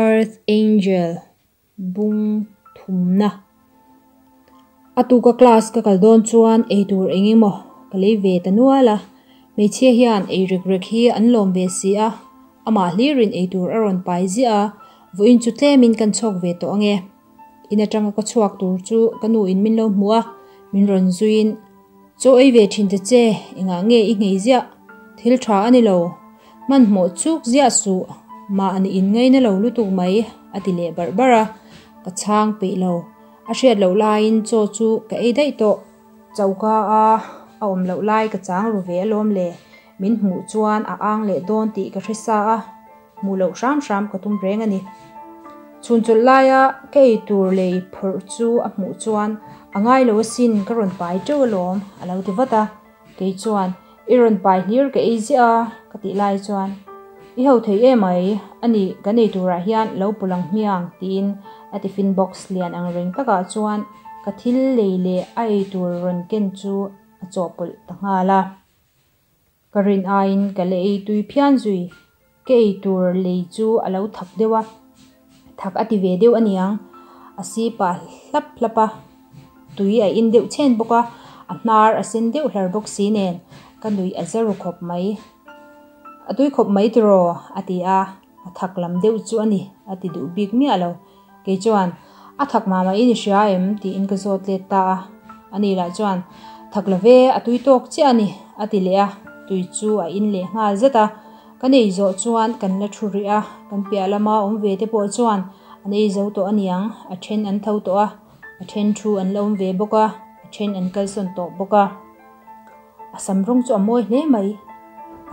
Earth Angel bung thumna. A tuka class ka kal dawn chuan eitur eng emaw ka lei ve ta nual a, hmeichhia hian ei rek rek hi an lawm ve si a, amah hlirin eitur a rawn pai ziah a, vawiin chu tlemin kan chhawk ve tawh ange. In atanga ka chhuak tur chu ka nu in min lo hmu a, min rawn zuiin, Chaw ei ve thin ta che, engah nge i nghei ziah? Thil tha a ni lo. Hmanhmawh chuk ziah suh, mahni in ngaina lo lutuk mai, a ti leh barh barh a, ka chhang peih lo. A hriat loh laiin chaw chu ka ei daih tawh. Choka a a awm loh lai ka chang ru ve alawm le, min hmuh chuan a ang leh dawn tih ka hre sa a. Hmuh loh hram hram ka tum reng a ni. Chhun chawlh laia ka ei tur lei phawrh chu a hmuh chuan a ngai lo asin ka rawn pai teuh alawm a lo ti vat a. Kei chuan i rawn pai hlir ka ei ziah a ka tih lai chuan i ho thei em mai a ni kan ei turah hian lo pawlh ang hmiang tiin a tiffin box lian ang reng takah chuan ka thil lei leh a ei tur rawn ken chu a chawhpawlh ta nghal a. Ka rin aiin ka la ei tui phian zui. Ka ei tur lei chu a lo thak deuh a, thak a ti ve deuh a niang. A si pah hlap hlap a, tui a in deuh chhen bawk a, a hnar a sen deuh hlar bawk si nen ka nuih a za ru khawp mai. A tui khawp mai tiraw? a ti a, a thak lam deuh chu a ni a ti duh bik miah lo. Kei chuan, A thak mah mah in i hria em? tiin ka zawt let ta a. Ani lah chuan, Thak lo ve, a tui tawk chiah a ni, a ti leh a. Tui chu a in leh nghal zet a. Kan ei zawh chuan kan la thu rih a, kan piah lama awm ve te pawh chuan an ei zo tawh a niang, a then an tho tawh a, a then thu an la awm ve bawk a, a then an kalsawn tawh bawk a. A sam rawng chu a mawi hle mai,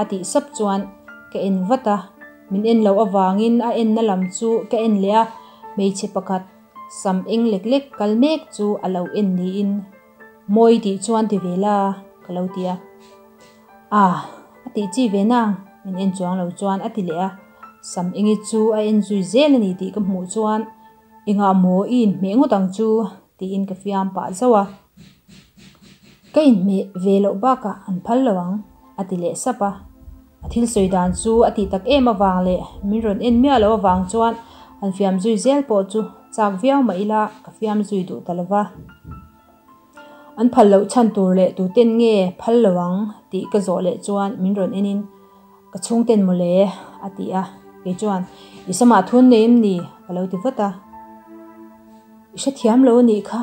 a tih sap chuan ka en vat a, min en loh avangin a enna lam chu ka en leh a, hmeichhe pakhat sam eng lek lek kal mek chu a lo en niin mawi tih chuan ti ve la ka lo ti a, ah a tih chi ve nang min en chuang lo chuan a ti leh a, sam engi chu a en zui zel a ni tih ka hmuh chuan engah maw i inhmeh ngawt ang chu tiin ka fiam pah zauh a. Ka inhmeh ve loh bakah an phal lo ang, a ti leh sap a. A thil sawi dan chu a tih tak em avang leh min rawn en miah loh avang chuan an fiam zui zel pawh chu chak viau mah ila ka fiam zui duh ta lo va. An phal loh chhan tur leh tuten nge phal lo ang tih ka zawh leh chuan min rawn enin Ka chhungten mawle a ti a. Kei chuan I samah thun nei em ni? ka lo ti vat a. I hrethiam lo anih kha,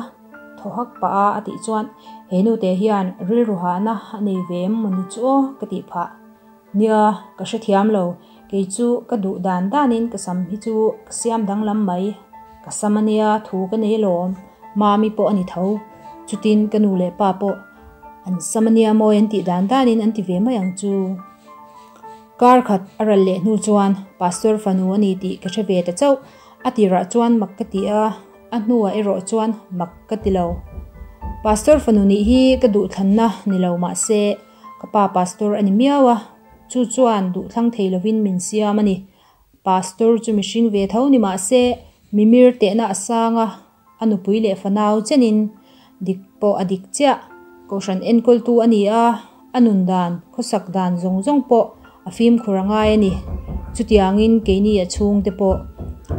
thaw hak pah a a tih chuan he nute hian rilru hahna a nei ve em mawni chu aw ka tih phah. Nia, ka hrethiam lo, kei chu ka duh dan danin ka sam hi chu ka siam danglam mai, ka sam ania thu ka nei alawm, mami pawh a ni tho, chutin ka nu leh pa pawh an sam ania mawi an tih dan danin an ti ve mai ang chu. Kar khat a ral leh hnu chuan Pastor fanu a ni tih ka hre ve ta chauh. A tirah chuan mak ka ti a, a hnuah erawh chuan mak ka ti lo. Pastor fanu nih hi ka duhthlanna ni lo mah se, ka pa pastor a ni miau a, chu chuan duhthlang thei lovin min siam a ni. Pastor chu mihring ve tho ni mah se, mimir tehna a sang a, a nupui leh fanau chenin dik pawh a dik chiah. Kohhran enkawltu a ni a, a nun dan, khawsak dan zawng zawng pawh a fimkhur a ngai a ni. Chutiangin keini a chhungte pawh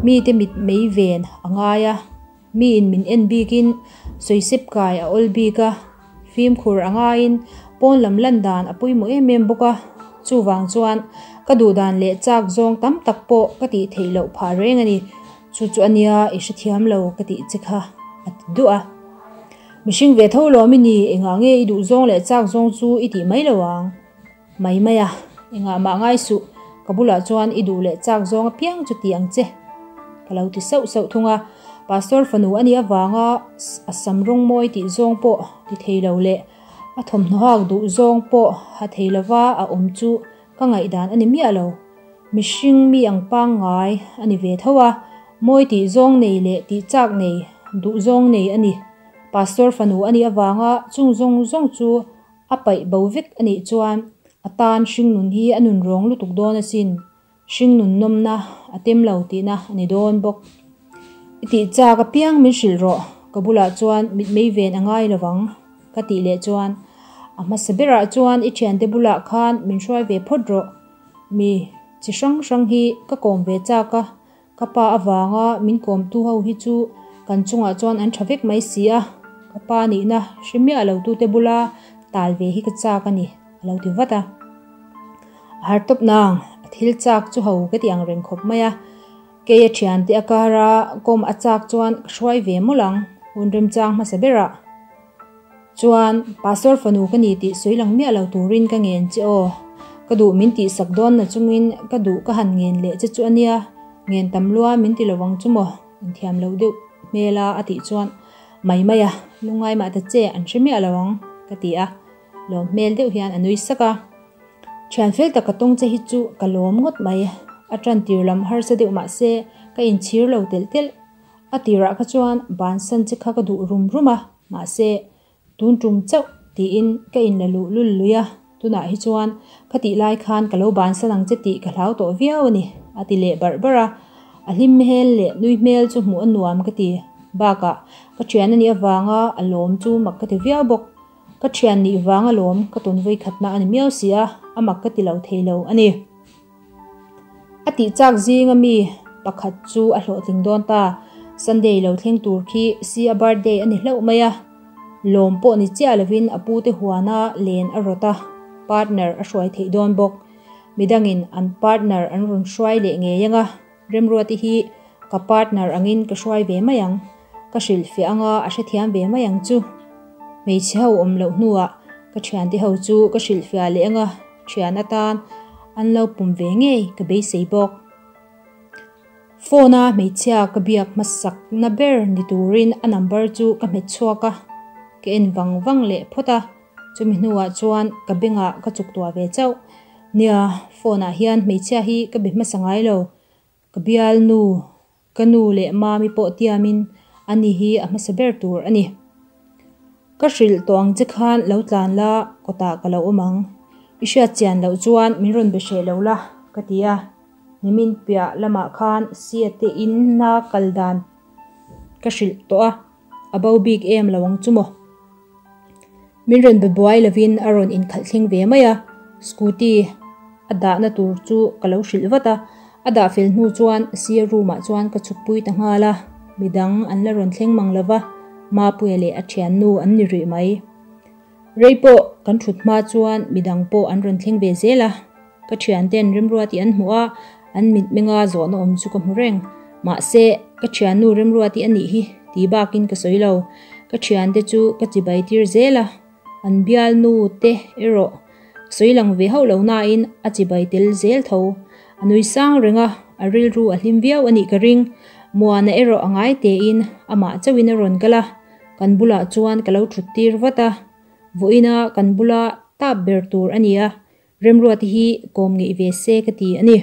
mite mit mei ven a ngai a, miin min en bikin sawisep kai a awl bik a, fimkhur a ngaiin pawn lam lan dan a pawimawh em em bawk a. Chuvang chuan ka duh dan leh chak zawng tam tak pawh ka tih theih loh phah reng a ni. Chu chu a nia i hrethiam lo ka tih che kha a ti duh a. Mihring ve tho lawm i ni, engah nge i duh zawng leh chak zawng chu i tih mai lo ang? Mai mai a, engah mah ngai suh, ka bulah chuan i duh leh chak zawng apiang chu ti ang che ka lo ti sauh sauh thung a. Pastor fanu a nih avanga a sam rawng mawi tih zawng pawh ti thei lo leh a thawmhnaw hak duh zawng pawh ha thei lova a awm chu ka ngaihdan a ni miah lo. Mihring mi ang pangngai a ni ve tho a, mawi tih zawng nei leh tih chak nei, duh zawng nei a ni. Pastor fanu a nih avanga chung zawng zawng chu a paih bo vek a nih chuan a tan hringnun hi a nun rawng lutuk dawn asin. Hringnun nawmna a tem lo tihna a ni dawn bawk. I tih chak apiang min hrilh rawh, ka bulah chuan mitmei ven a ngai lovang ka tih leh chuan a hmasa berah chuan i thiante bulah khan min hruai ve phawt rawh. Mi chi hrang hrang hi ka kawm ve chak a, Ka pa avanga min kawmtu ho hi chu kan chungah chuan an tha vek mai si a, ka pa nihna hre miah lo tute bula tal ve hi ka chak a ni, a lo ti vat a. A har tawp nang, a thil chak chu ho ka ti ang reng khawp mai a. Kei a thiante a kara kawm a chak chuan ka hruai ve mawlh ang, hun remchang hmasa berah chuan Pastor fanu ka ni tih sawi lang miah lo turin ka ngen che aw. Ka duh min tihsak dawn na chungin ka duh ka han ngen leh che chu a nia, ngen tam lua min ti lovang chu maw? Inthiam lo deuh hmel a a tih chuan mai mai a, lungngai mah ta che an hre miah lo ang ka ti a, lawm hmel deuh hian a nui sak a. Thian fel tak ka tawng che hi chu ka lawm ngawt mai, a tan tir lam harsa deuh mah se ka inchhir lo telh telh. A tirah kha chuan bansan che kha ka duh rum rum a, mahse tun tum chauh tiin ka inla luh lul lui a, tunah hi chuan ka tih lai khan ka lo bansan ang che tih ka hlau tawh viau a ni, a ti leh barh barh a. A hlim hmel leh nui hmel chu hmuh a nuam ka ti. Bakah ka thian a nih avanga a lawm chu mak ka ti viau bawk. Ka thian nih vang alawm ka tawn vawikhatna a ni miau si a, a mak ka ti lo thei lo a ni. A tih chak zinga mi pakhat chu a hlawhtling dawn ta. Sunday lo thleng tur khi si a birthday a ni hlauh mai a. Lawm pawh ni chiah lovin a pute huana len a rawt a, partner a hruai theih dawn bawk. Midangin an partner an rawn hruai leh ngei anga Remruati hi ka partner angin ka hruai ve mai ang. Ka hrilhfiah anga a hrethiam ve mai ang chu. Hmeichhe ho awm loh hnuah ka thiante ho chu ka hrilhfiah leh anga thian atan an lo pum ve ngei ka beisei bawk. Phone a hmeichhia ka biak hmasakna ber ni turin a number chu ka hmet chhuak a, ka en vang vang leh phawt a, chumi hnuah chuan ka bengah ka chuk tuah ve chauh. Nia, phone ah hian hmeichhia hi ka be hmasa ngai lo, ka bialnu Ka nu leh Mami pawh tiamin ani hi a hmasa ber tur a ni. Ka hrilh tawh ang che khan lo tlan la, kawtah ka lo awm ang. I hriat chian loh chuan min rawn be hreh lo la, ka ti a. Nimin piah lamah khan Sia te in na kal dan ka hrilh tawh a, a bo bik em lo ang chu maw. Min rawn be buai lovin a rawn inkhalh thleng ve mai a, scooty a dahna tur chu ka lo hrilh vat a, a dah fel hnu chuan sir room ah chuan ka chhukpui ta nghal a, midang an la rawn thleng mang lova, Mapuia leh a thiannu an ni rih mai. Rei pawh kan thut hma chuan midang pawh an rawn thleng ve zel a, ka thianten Remruati an hmuh a, an mitmenga zawhna awm chu ka hmu reng. Mahse, ka thiannu Remruati a nih hi ti bakin ka sawi lo. Ka thiante chu ka chibai tir zel a, an bialnu te erawh sawi lang ve hauh lo nain a chibai tel zel tho. A nui sang reng a, a rilru a hlim viau a nih ka ring. Muana erawh a ngai tein amah chauhin a rawn kal a, kan bulah chuan ka lo thut tir vat a. Vawiina kan bula tap ber tur a ni a, Remruati hi kawm ngeih ve se ka ti a ni.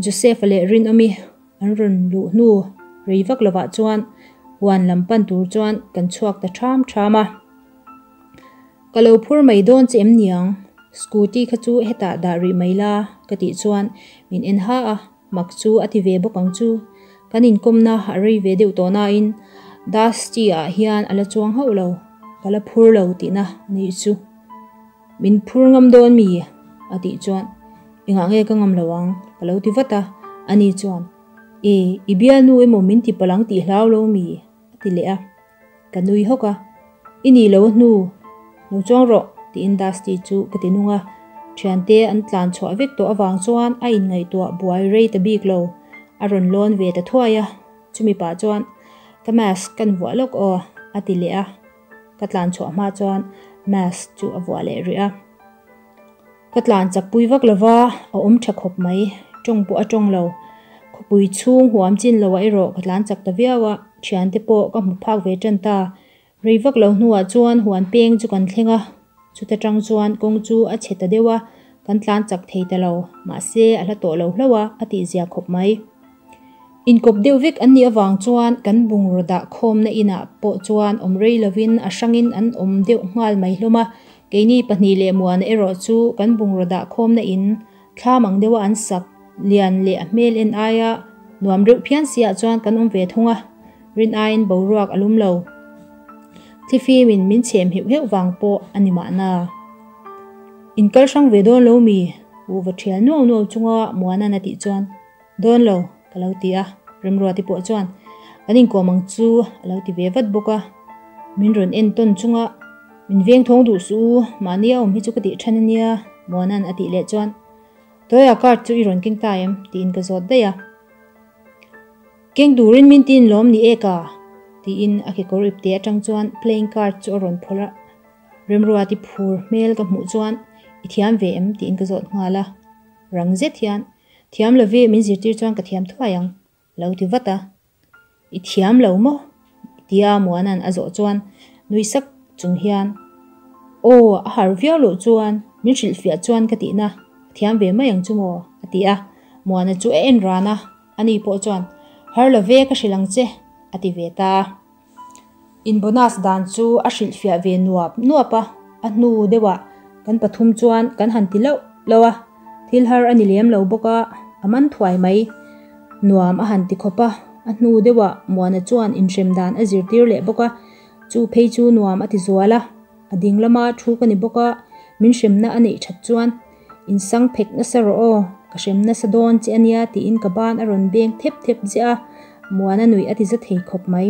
Joseph-a leh Rinawmi an rawn luh hnu rei vak lovah chuan huan lam pan tur chuan kan chhuak ta ṭham ṭham a. Ka lo phur mai dawn che em niang? Scooty kha chu hetah dah rih mai la ka tih chuan min en ha a, mak chu a ti ve bawk ang chu. Kan inkawmna a rei ve deuh tawh nain Dusty-ah hian a la chuang hauh lo, ka la phur lo tihna a nih chu. Min phur ngam dawn mi? a tih chuan Engah nge ka ngam lo ang? ka lo ti vat a, ani chuan E, i bialnu emaw min ti palh ang tih hlau lo mi? a ti leh a, ka nui hawk a, I nih lo a hnu, lo chuang rawh tiin Dusty chu ka ti nung a, thiante an tlan chhuah vek tawh avang chuan a inngaihtuah buai rei ta bik lo, a rawn lawn ve ta thuai a, chumi pah chuan Ka mask kan vuah lawk aw a ti leh a. Ka tlan chhuah hma chuan mask chu a vuah leh rih a. Ka tlan chak pui vak lova, a awm tha khawp mai. Tawng pawh a tawng lo. Khawpui chhung huam chin loah erawh ka tlan chak ta viau a, thiante pawh ka hmu phak ve tan ta. Rei vak lo hnuah chuan huan peng chu kan thleng a, chuta tang chuan kawng chu a chhe ta deuh a, kan tlan chak thei ta lo. Mahse, a hla tawh lo hlauh a, a tihzia khawp mai. Inkawp deuh vek an nih avang chuan kan bungraw dah khawmna inah pawh chuan awm rei lovin a hrangin an awm deuh nghal mai hlawm a. Keini pahnih leh Muana erawh chu kan bungraw dah khawmna in thlam ang deuha an sak lian leh a hmel en aia nuam reuh phian si ah chuan kan awm ve thung a, rin aiin boruak a lum lo. Thlifimin min chhem heuh heuh vang pawh a ni mahna. In kal hrang ve dawn lo mi? U va thial nuau nuau chunga Muana'n a tih chuan. Dawn lo, ka lo ti a. Remruati pawh chuan, Kan inkawm ang chu a lo ti ve vat bawk a. Min rawn en tawn chunga min veng thawng duh suh u, mahni a awm hi chu ka tih than a nia, Muana'n a tih leh chuan, Tawia card chu i rawn keng ta em? tiin ka zawt daih a. Keng turin min tin lawm ni e ka? tiin a kekawr ipte atang chuan playing card chu a rawn phawrh a. Remruati phur hmel ka hmuh chuan i thiam ve em? tiin ka zawt nghal a. Rang zet hian, Thiam lo ve, min zirtir chuan ka thiam thuai ang, lo ti vat a. I thiam lo maw? tia Muana'n a zawh chuan nui sak chung hian, Aw, a har viau loh chuan min hrilhfiah chuan ka tihna a thiam ve mai ang chu maw? a ti a. Muana chu a en ran a, ani pawh chuan, Har lo ve, ka hrilh ang che, a ti ve ta a. In bonus dan chu a hrilhfiah ve nuap nuap a, a hnu deuhah kan pathum chuan kan han ti loh loh a, thil har a ni lem lo bawk a, a man thuai mai. Nuam a han ti khawp a, a hnu deuhah Muana chuan inhrem dan a zirtir leh bawk a, chu phei chu nuam a ti zual a, a ding lama thu ka ni bawk a, min hremna a neih that chuan insang phek nasa rawh aw, ka hrem nasa dawn che ania tiin ka ban a rawn beng thep thep ziah a, Muana nuih a ti za thei khawp mai.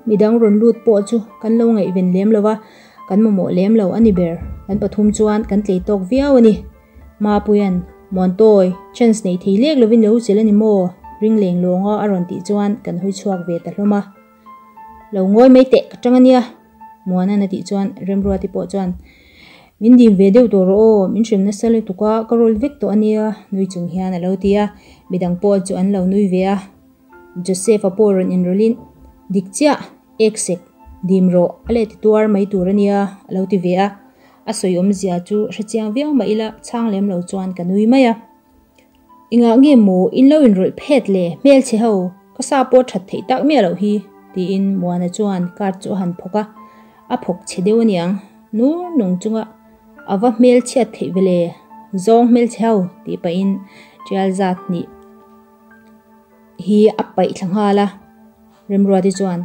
Midang rawn lut pawh chu kan lo ngaihven lem lo va, kan mamawh lem lo a ni ber. Kan pathum chuan kan tlei tawk viau a ni. Mapuia'n, Muantawi, chance nei thei lek lovin lo chelh a ni maw? Ring leng lawnga a rawn tih chuan kan hawi chhuak ve ta hlawm a. Lo ngawi mai teh ka tang a nia, Muana'n a tih chuan Remruati pawh chuan, Min dim ve deuh tawh rawh aw, min hrem nasa lutuk a, ka rawl vek tawh a nia, nui chung hian a lo ti a, midang pawh chu an lo nui ve a. Joseph-a pawh rawn inrawlhin, Dik chiah, ek sek, dim rawh, a leh ti tuar mai tur a nia, a lo ti ve a. A sawi awmzia chu hrechiang viau mah ila chhang lem lo chuan ka nui mai a. Engah nge maw in lo inrawlh phet le, hmelchhe ho, ka sa pawh that theih tak miah loh hi, tiin Muana chuan card chu a han phawk a, a phawk chhe deuh aniang, nur nung chunga a va hmelchhiat theih ve le, zawng hmelchhe ho tih pahin tial zat hnih hi a paih thla nghal a. Remruati chuan,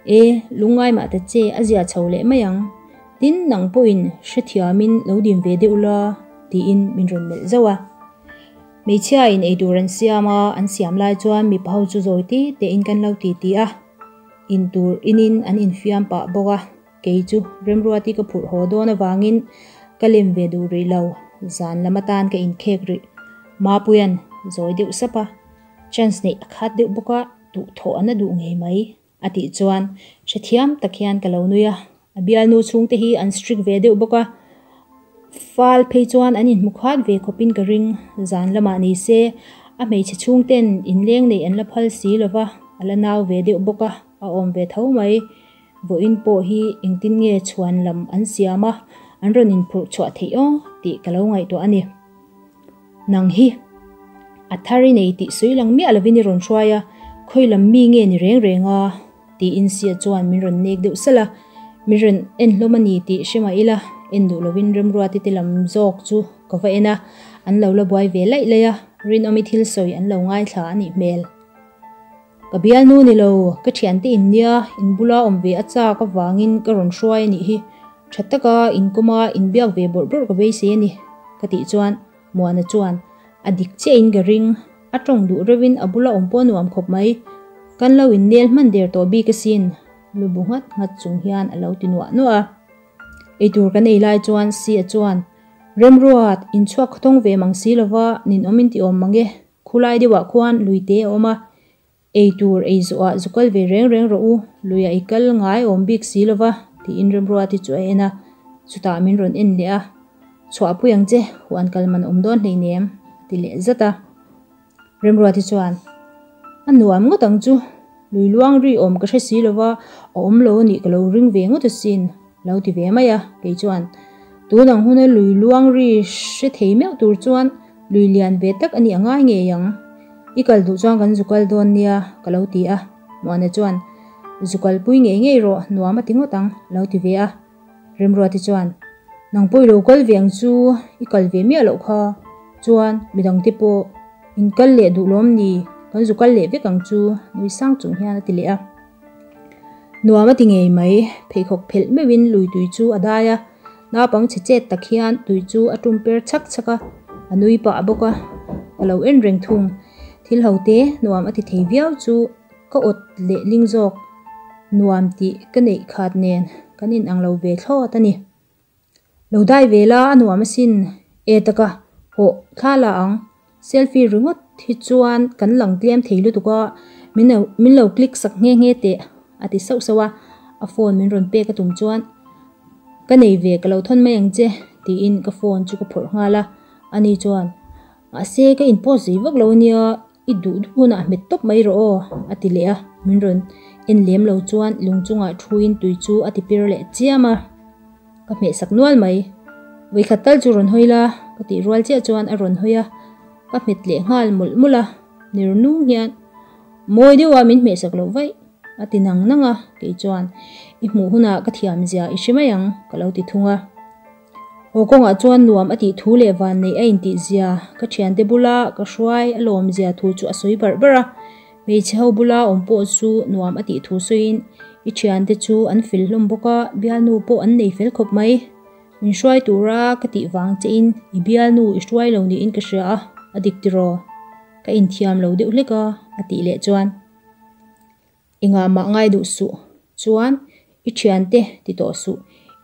E, lungngai mah ta che, a zia chho leh mai ang. Tin, nang pawhin hrethiamin lo dim ve deuh la, tiin min rawn melh zauh a. Hmeichhiain eitur an siam a, an siam lai chuan mipa ho chu zawi te tein kan lo titi a. Intur inin an infiam pah bawk a. Kei chu Remruati ka phurh haw dawn avangin ka lem ve duh rih lo, zan lam atan ka inkhek rih. Mapuia'n zawi deuh sap a, chance neih a khat deuh bawk a. Duhthawh an a duh ngei mai, a tih chuan hrethiam tak hian ka lo nui a. A bialnu chhungte hi an strict ve deuh bawk a, fal phei chuan an inhmu khat ve khawpin ka ring. Zan lamah ni se, a hmeichhe chhungten inleng neih an la phal si lo va, a la nau ve deuh bawk a, a awm ve tho mai. Vawiin pawh hi engtin nge chhuan lam an siam a, an rawn inphurh chhuah theih aw tih ka lo ngaihtuah a ni. Nang hi a thar i nei tih sawi lang miah lovin i rawn hruai a, khawi lam mi nge ni reng reng a? tiin Sia chuan min rawn nek deuh salh a, min rawn en hlawm a ni tih hre mah ila en duh lovin Remruati te lam zawk chu ka va en a, an lo la buai ve laih laih a, Rinawmi thil sawi an lo ngaithla a nih hmel. Ka bialnu ni lo, ka thiante in nia, in bula awm ve a chak avangin ka rawn hruai a nih hi. Tha taka inkawma inbiak ve bawrh bawrh ka beisei a ni, ka tih chuan Muana chuan a dik chiahin ka ring, a tawng duh reuhin a bula awm pawh a nuam khawp mai. Kan lo innel hman der tawh bik asin, lu bu nghat nghat chung hian a lo ti nuah nuah a. Eitur kan ei lai chuan Sia chuan, Remruat, inchhuak khawthawng ve mang si lova ninawm in ti awm mang e, Khulai deuhah khuan lui te a awm a, ei tur ei zawhah zu kal ve reng reng rawh u, luiah i kal ngai awm bik si lova, tiin Remruati chu a en a, chutah min rawn en leh a, Chhuahpui ang che, huan kal man awm dawn hleinem, a ti leh zat a. Remruati chuan, A nuam ngawt ang chu, lui luang ri awm ka hre si lova, a awm lo a nih ka lo ring ve ngawt asin, lo ti ve mai a, kei chuan tun ang huna lui luang ri hre thei meuh tur chuan lui lian ve tak a nih a ngai ngei ang. I kal duh chuan kan zu kal dawn nia ka lo ti a, Muana chuan zu kalpui ngei ngei rawh nuam a ti ngawt ang lo ti ve a, Remruati chuan nang pawh i lo kal ve ang chu i kal ve miah loh kha, chuan midangte pawh in kal leh duh lawm ni kan zu kal leh vek ang chu nui sang chung hian a ti leh a. Nuam a ti ngei mai, pheikhawk phelh meuhin lui tui chu a dai a, naupang chhe chet tak hian tui chu a tum per chhak chhak a, a nui pah bawk a, ka lo en reng thung. Thil ho te nuam a ti thei viau chu ka awt leh ling zawk. Nuam tih ka neih khat nen kan inang lo ve thlawt a ni. Lo dai ve la a nuam asin. E taka, hawh thla la ang. Selfie ringawt hi chuan kan lang tlem thei lutuk a, min lo min lo click sak nghe nghe teh a ti sauh sauh a, a phone min rawn pek a tum chuan ka nei ve ka lo thawn mai ang che tiin ka phone chu ka phawrh nghal a, ani chuan mahse ka in post zei vak lo ania i duh duh hunah hmet tawp mai rawh aw a ti leh a, min rawn en lem lo chuan lung chungah thuin tui chu a ti pir leh chiam a. Ka hmeh sak nual mai. Vawikhat tal chu rawn hawi la, ka tih rual chiah chuan a rawn hawi a, ka hmet leh nghal mawlh mawlh a, ner nung hian mawi deuha min hmeh sak loh vaih a ti nang nang a, kei chuan i hmuh hunah ka thiam zia i hre mai ang ka lo ti thung a. Haw kawngah chuan nuam a tih thu leh vanneih a intih zia ka thiante bula ka hruai a lawm zia thu chu a sawi barh barh a, Hmeichhe ho bula awm pawh chu nuam a tih thu sawiin i thiante chu an fel hlawm bawk a, bialnu pawh an nei fel khawp mai. Min hruai tura ka tih vang chein i bialnu i hruai lo niin ka hria a, a dik tiraw? Ka inthiam lo deuh hlek a, a tih leh chuan engah mah ngai duh suh chuan i thiante ti tawh suh,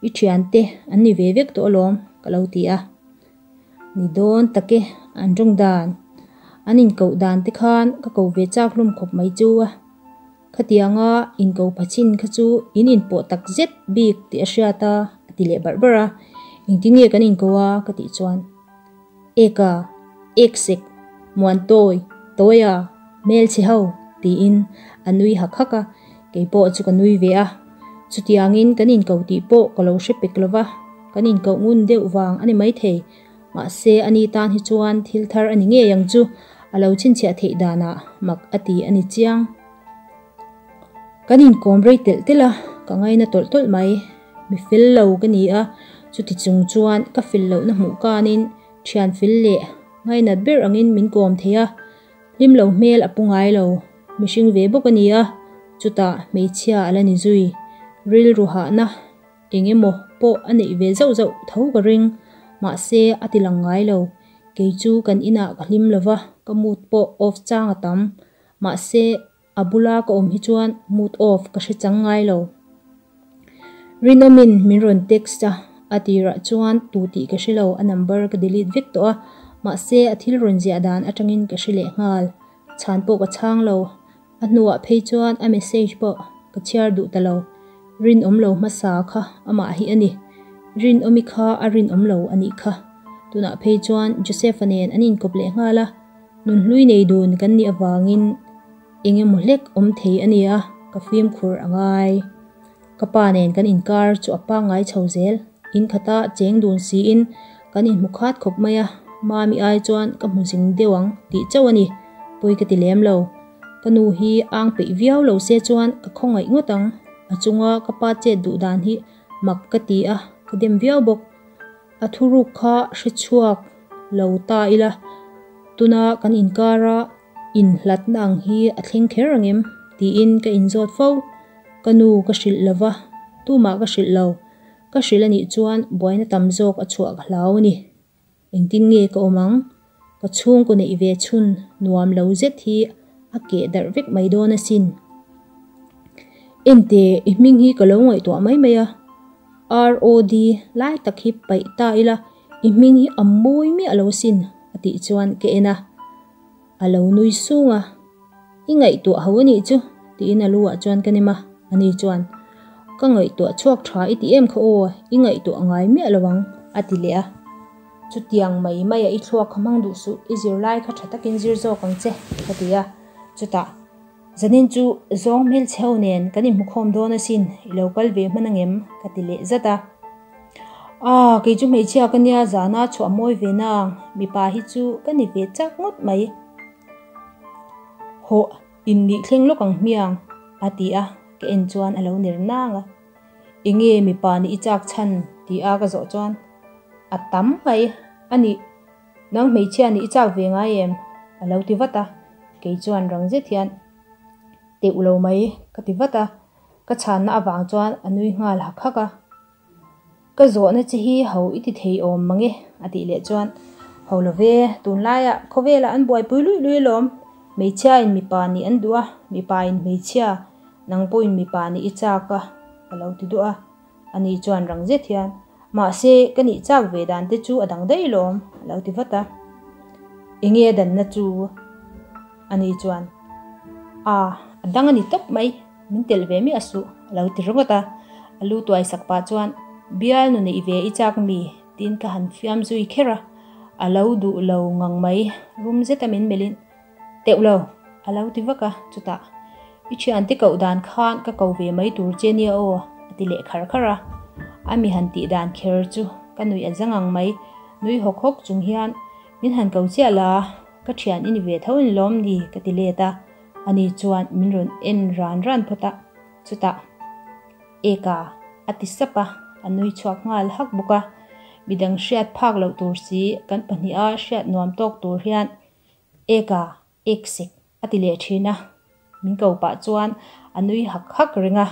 i thiante an ni ve vek tawh alawm ka lo ti a. Ni dawn tak e, an rawng dan, an inkoh dan te khan ka ko ve chak hlawm khawp mai chu a. Khatianga inko pha chin kha chu in inpawh tak zet bik tih a hriat a, a ti leh barh barh a. Engtin nge kan inko a ka tih chuan, Eka, Eksek, Muantawi, Tawia, Hmelchhe ho tiin a nui hak hak a, kei pawh chu ka nui ve a. Chutiangin kan inko tih pawh ka lo hre pek lo va, kan inkoh ngun deuh vang a ni maithei. Mahse, ani tan hi chuan thil thar a ni ngei ang chu, a lo chhinchhiah theih danah mak a ti a ni chiang. Kan inkawm rei telh telh a, ka ngaina tawlh tawlh mai. Mi fel lo ka ni a, chuti chung chuan ka fel lohna hmuh kanin thian fel leh ngainat ber angin min kawm thei a, Hlim lo hmel a pu ngai lo, mihring ve bawk a ni a, chutah hmeichhia a la ni zui. Rilru hahna eng emaw pawh a neih ve zauh zauh tho ka ring, mahse a ti lang ngai lo. Kei chu kan inah ka hlim lo va, ka mood pawh off chang a tam. Mahse a bula ka awm hi chuan mood off ka hre chang ngai lo. Rinawmin min rawn text a, a tirah chuan tu tih ka hre lo, a number ka delete vek tawh a, mahse a thil rawn ziah dan atangin ka hre leh nghal, chhan pawh ka chhang lo, a hnuah phei chuan a message pawh ka chhiar duh ta lo, rinawm lo hmasa kha amah hi a ni, Rinawmi kha a rinawm lo a nih kha, tunah phei chuan Joseph-a nen an inkawp leh nghal a, nunhlui nei dun kan nih avangin. Eng emaw hlek awm thei a nia, ka fimkhur a ngai. Ka pa nen kan inkar chu a pangngai chho zel. In khata cheng dun siin kan inhmu khat khawp mai a, mami ai chuan ka hmu zing deuh ang tih chauh a ni, pawi ka ti lem lo. Ka nu hi ang peih viau lo se chuan ka khawngaih ngawt ang. A chunga ka pa chet duh dan hi mak ka ti a, ka dem viau bawk. A thuruk kha hre chhuak lo ta ila, tuna kan inkara Inhlatna ang hi a thleng kher ang em? tiin ka inzawt fo. Ka nu ka hrilh lo va, tumah ka hrilh lo. Ka hrilh a nih chuan buaina tam zawk a chhuah ka hlau a ni. Engtin nge ka awm ang? Ka chhungkaw neih ve chhun nuam lo zet hi a keh darh vek mai dawn asin. Ente, i hming hi ka lo ngaihtuah mai mai a. ROD lai tak hi paih ta ila, i hming hi a mawi miah lo asin a tih chuan ka en a. A lo nui sung a, I ngaihtuah ho a nih chu, tiin a lu ah chuan ka nem a, ani chuan, Ka ngaihtuah chhuak tha i ti em kha aw, i ngaihtuah ngai miah lo ang, a ti leh a. Chutiang mai mai a i thluak kha hmang duh suh, i zirlai kha tha takin zir zawk ang che, ka ti a. Chutah, Zanin chu zawng hmelchhe ho nen kan inhmukhawm dawn asin, i lo kal ve hman angem? ka ti leh zat a. Aaa, kei chu hmeichhia ka nia, zana chhuah mawi ve nang, mipa hi chu ka ni ve chak ngawt mai. Hawh, in nih thleng lawk ang hmiang, a ti a, ka en chuan a lo ner nang a. Enge mipa nih i chak chhan? ti a ka zawh chuan, A tam mai, a nih, nang hmeichhia nih i chak ve ngai em? a lo ti vat a, kei chuan rang zet hian, Teuh lo mai, ka ti vat a. Ka chhanna avang chuan a nui nghal hak hak a. Ka zawhna che hi ho i ti thei awm mange a tih leh chuan, Ho lo ve, tunlaiah khawvelah an buaipui luih luih alawm, Hmeichhiain mipa nih an duh a, mipain hmeichhia, nang pawhin mipa nih i chak a, ka lo ti duh a. Ani chuan rang zet hian, Mahse, ka nih chak ve dan te chu a dang daih lawm, a lo ti vat a. Enge a danna chu? Ani chuan, A, a dang a ni tawp mai, min telh ve miah suh, a lo ti ringawt a. A lu tuai sak pah chuan, Bialnu neih ve i chak mi? tiin ka han fiam zui kher a. A lo duh lo ngang mai, rum zeta min melhin, Teuh lo, a lo ti vak a, chutah, I thiante koh dan khan ka ko ve mai tur che nia aw, a ti leh khar khar a. A mi han tih dan kher chu ka nuih a za ngang mai, nui hawk hawk chung hian, Min han ko chiah la, ka thian i ni ve tho in lawm ni, ka ti let a. Ani chuan min rawn en ran ran phawt a, chutah, Eka, a ti sap a, a nui chhuak nghal hak bawk a. Midang hriat phak loh tur si, kan pahniha hriat nuam tawk tur hian Eka, ek sek, a ti leh thin a. Min ko pah chuan a nui hak hak reng a.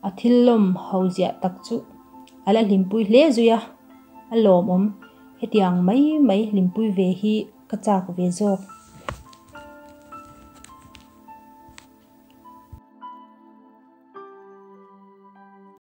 A thil lawm ho ziah tak chu a la hlimpui hle zui a, a lawmawm. Hetiang mai mai hlimpui ve hi ka chak ve zawk.